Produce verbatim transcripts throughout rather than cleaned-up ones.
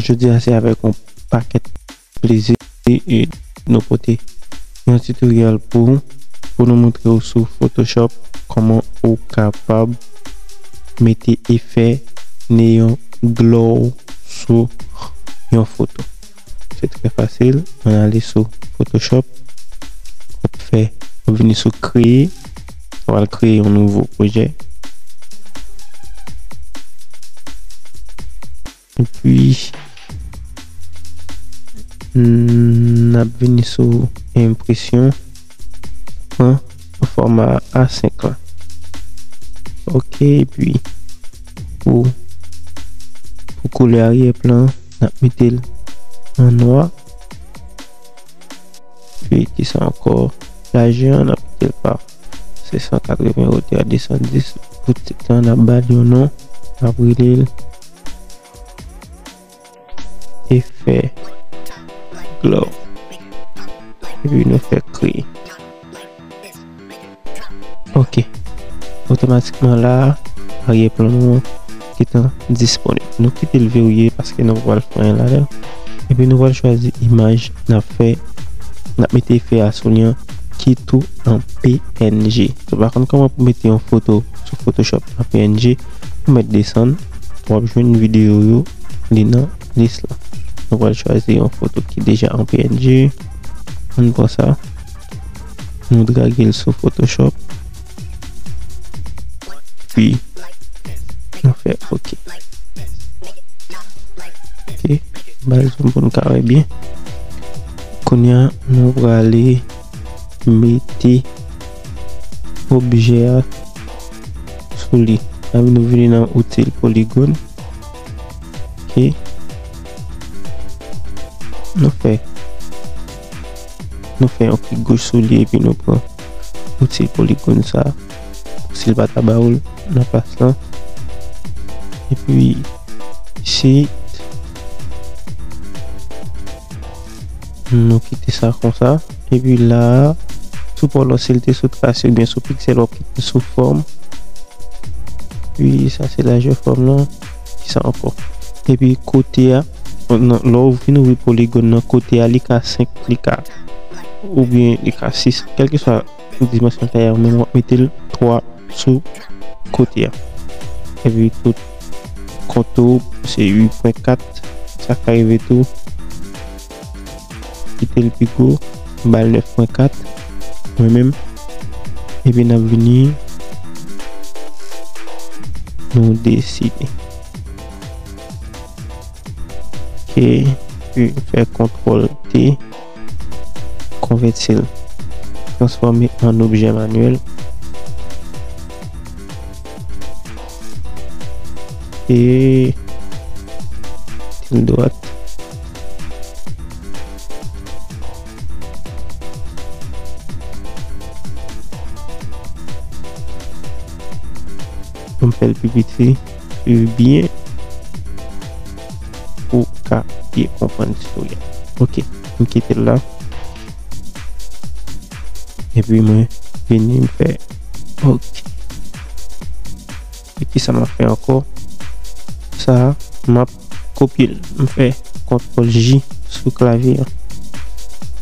Jodi a se avèk yon pakèt plezi e nou pote yon tutorial pou ou, pou nou montre w sou Photoshop kòman ou kapab mete efè neon glow sou yon foto. Se trè fasil. Ann ale sou Photoshop. W ap fè, w ap vini sou kreye. W al kreye yon nouvo pwojè. Epi, n ap vini sou enpresyon. Pran fòma A senk la. Ok, epi pou, pou koulè aryè plan, n ap mete l an nwa. Epi kisa ankò? Lajè an, n ap mete l pa senk san katreven, wotè a de san dis. Pou tit lan, n ap ba l yon non. N ap rele l efè glow. Epi nou fè kreye. Ok. Otomatikman la, aryè plan nou an gentan disponib. Nou kite l verye paske nou pral fè anyen ladan l. Epi nou pral chwazi imaj n ap fè, n ap mete efè a sou li an ki tou an P N G. Si w pa konn kòman pou mete yon foto sou Photoshop an P N G, ou mèt desann, w ap jwenn videyo yo, li nan lis la. Nou pral chwazi yon foto ki deja an P N G. Ann pran sa. Nou drage l sou Photoshop. Epi, nou fè ok. Ok, ba l zoom pou n ka wè byen. Kounye a, nou prale mete objè a sou li. Epi nou vini nan outil poligòn. Ok. Nou fè, nou fè yon klik goch sou li epi nou pran outil poligòn sa. Si l pa ta ba ou l nan plas lan. Epi, isit, nou kite sa konsa. Epi la, sou pòlòs, si l te sou trase oubyen sou piksèl, w ap kite sou fòm. Epi sa se lajè fòm lan. Kisa ankò? Epi kote a, non, lè w vin ouvri poligòn nan, kote a, li ka senk, li ka, oubyen li ka sis, kèlkeswa dimansyon kay la, men w ap mete l twa sou kote a. Epi tout kontou se uit pwen kat, sa ka rive tou. Kite l pi gwo, ba l nèf pwen kat, mwen menm. Epi n ap vini, nou desine. Ok, epi fè kontwòl T, konvèti l, transfòme an objè manyèl. E til dwat. Pou m fè l pi piti, swiv byen pou w ka byen konprann tutorial. Ok, m kite l la. Epi mwen vini m fè ok. E kisa m ap fè ankò? Sa a, m ap kopye l. M fè kontwòl J sou klavye an.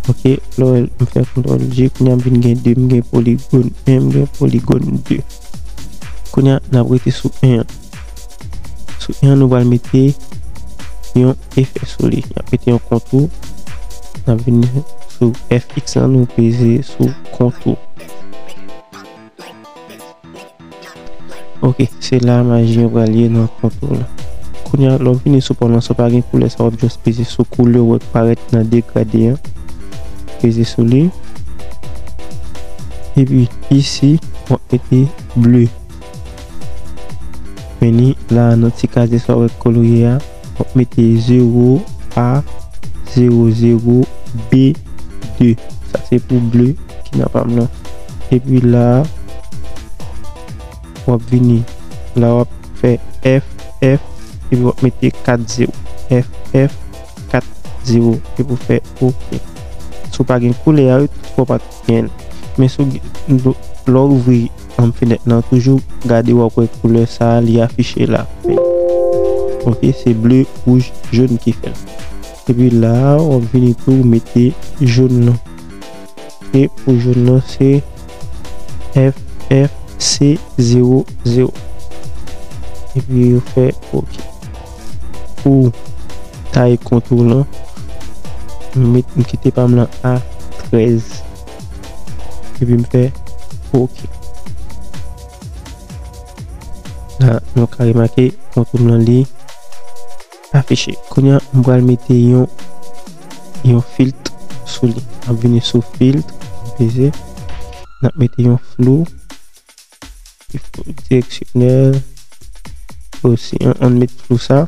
Ok, lè w wè m fè kontwòl J, kounye a m vin gen de, m gen poligòn en, m gen poligòn de. Kounye a, n ap rete sou en an. Sou en an, nou pral mete yon efè sou li. N ap mete yon kontou. N ap vin sou F X lan, nou peze sou kontou. Ok, se la maji an pral ye nan kontou la. Kounye a, lè w vini sou pòlòs, si w pa gen koulè sa, w ap just peze sou koulè w wè k parèt nan degrade an. Peze sou li. Epi, isi, w ap mete ble. Vini la, nan ti kazye sa w wè k kolorye a, w ap mete zewo A zewo zewo B de. Sa se pou ble ki nan pa m lan. Epi la, w ap vini. La, w ap fè F F, epi w ap mete kat zewo. F F kat zewo, epi w fè ok. Si w pa gen koulè a, wi, toutfwa w pa t gen l. Men si w gen, lè w ouvri, um, fenèt lan, toujou gade, w ap wè koulè sa a, li afiche la. Ok, se ble, wouj, jòn ki fè l. Epi la, w ap vini tou mete jòn nan. E pou jòn nan, se F F C zewo zewo. Epi ou fè ok. Pou taye kontou lan, m met, m kite pa m lan a trèz. Epi m fè ok. La, nou ka remake kontou m lan li afiche. Kounye a, m pral mete yon, yon filt sou li. M ap vini sou filt, m peze. N ap mete yon flou. Direksyonèl. Osi, an, ann met flou sa.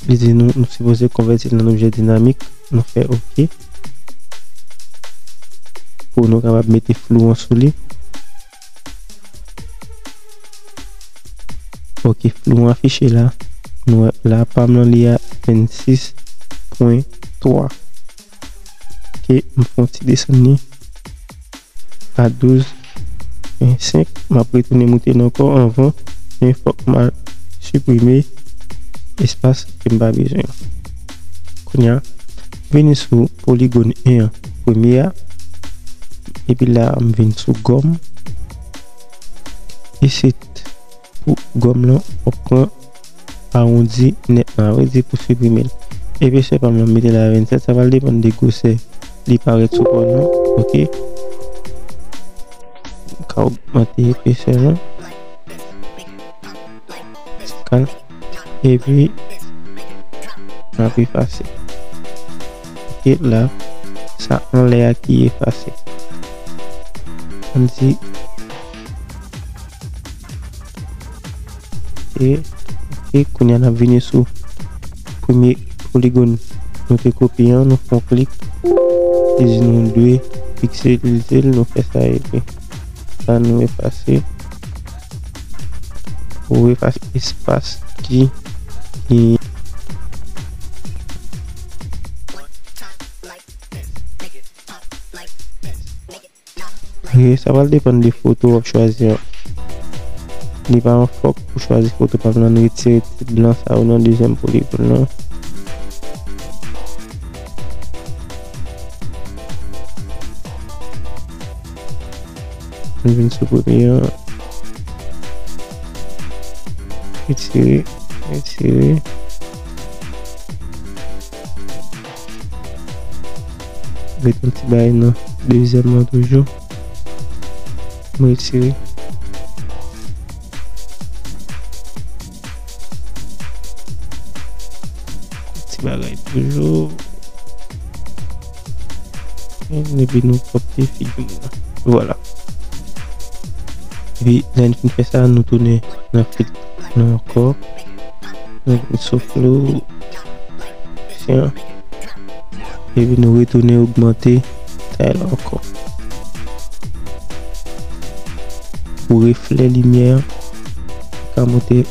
Li di nou, nou sipoze konvèti l an objè dinamik. Nou fè ok. Pou nou kapab mete flou an sou li. Ok, flou an afiche la. Nou wè la, pa m lan li a vennsis pwen twa. Ok, m fè yon ti desann li a douz pwen senk. M ap retounen moute l ankò anvan, men fòk m al siprime espas ke m pa bezwen an. Kounye a, vini sou poligòn en an, premye a. Epi la, m vin sou gòm. Isit, pou gòm lan, w ap pran awondi nèt lan, sa vle di pou siprime l. Epesè pa m lan, m mete l a vennsèt, sa pral depann de gwosè li parèt sou bò nan, ok. M ka ogmante epesè lan. Kal. Epi, n ap efase. Ok, la, sa anlè a ki efase. Ann di, e, e kounye a n ap vini sou premye poligòn nou te kopye an, nou fè yon klik. Li di nou dwe pikselize l, nou fè sa epi la nou efase. Ou efase espas ki, ki Ok, sa pral depann de foto w ap chwazi an. Li pa yon fòk pou chwazi foto pa m lan, retire ti blan sa yo nan dezyèm poligòn lan. Mwen vin sou premye an. Retire, retire. Met yon ti bagay nan dezyèm lan toujou. M retire. Ti bagay toujou. Epi nou kopye figi moun nan. Vwala. Epi, lè n fin fè sa, nou tounen nan filt nou ankò. Nou vin sou flou. Tiens. Epi nou retounen ogmante tay la ankò. Pou reflè limyè an ka monte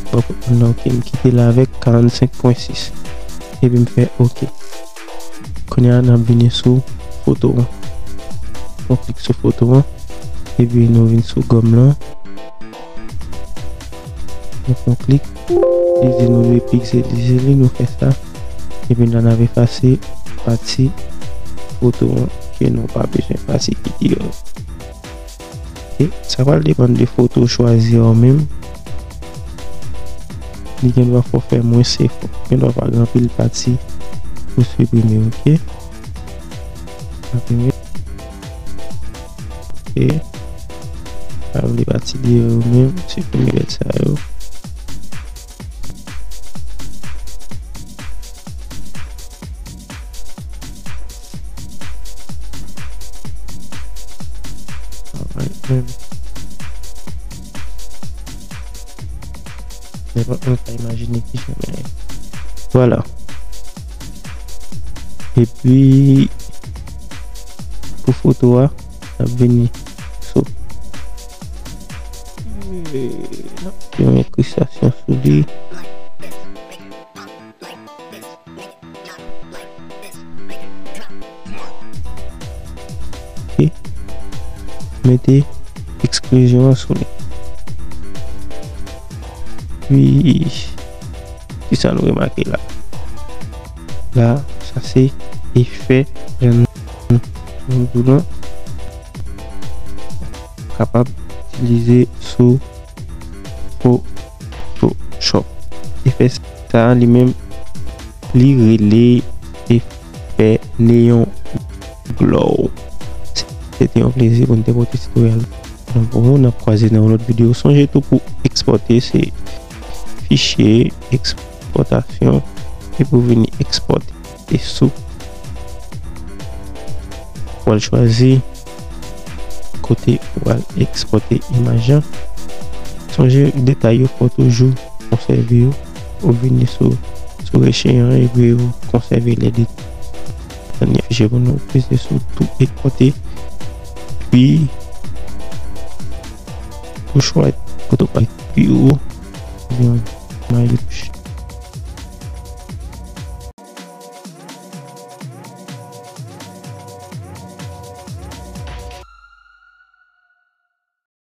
bò kote m nan, ok, m kite l avèk karannsenk pwen sis. Epi m fè ok. Kounye a, n ap vini sou foto an. Nou klik sou foto an. Epi nou vin sou gòm lan. Nou fè yon klik. Li di nou dwe pikselize li, nou fè sa. Epi la n ap efase pati foto an ke nou pa bezwen, pati ki deyò. Ok, sa pral depann de foto w chwazi a ou menm. Li gen dwa fè w fè mwens efò. Gen dwa pa gen anpil pati pou siprime, ok? Siprime. Ok. Pa vle pati deyò yo menm, siprime lèt sa yo. Alright, man. Nenpòt moun ka imajine kijan, men vwala. Epi, pou foto a, n ap vini sou, n ap fè yon enkristasyon sou li. Ok. Mete eksklizyon an sou li. Epi, kisa nou remake la? La, sa se efè jan nou di la. Kapab itilize sou Photoshop. Efè sa li menm li rele efè neon glow. Se te yon plezi pou n te pote tutorial pou ou. N ap kwaze nan yon lòt videyo. Sonje tou pou ekspòte se fichye ekspòtasyon epi w vini ekspòte sou. W al chwazi kote w al ekspòte imaj lan. Sonje detay yo fò toujou konsève yo. Ou vini sou sou reche an epi ou konsève lè detay. Tann yon fichye pou nou peze sou tou ekspòte. Pi ou chwazi foto pa pi ou yon imaj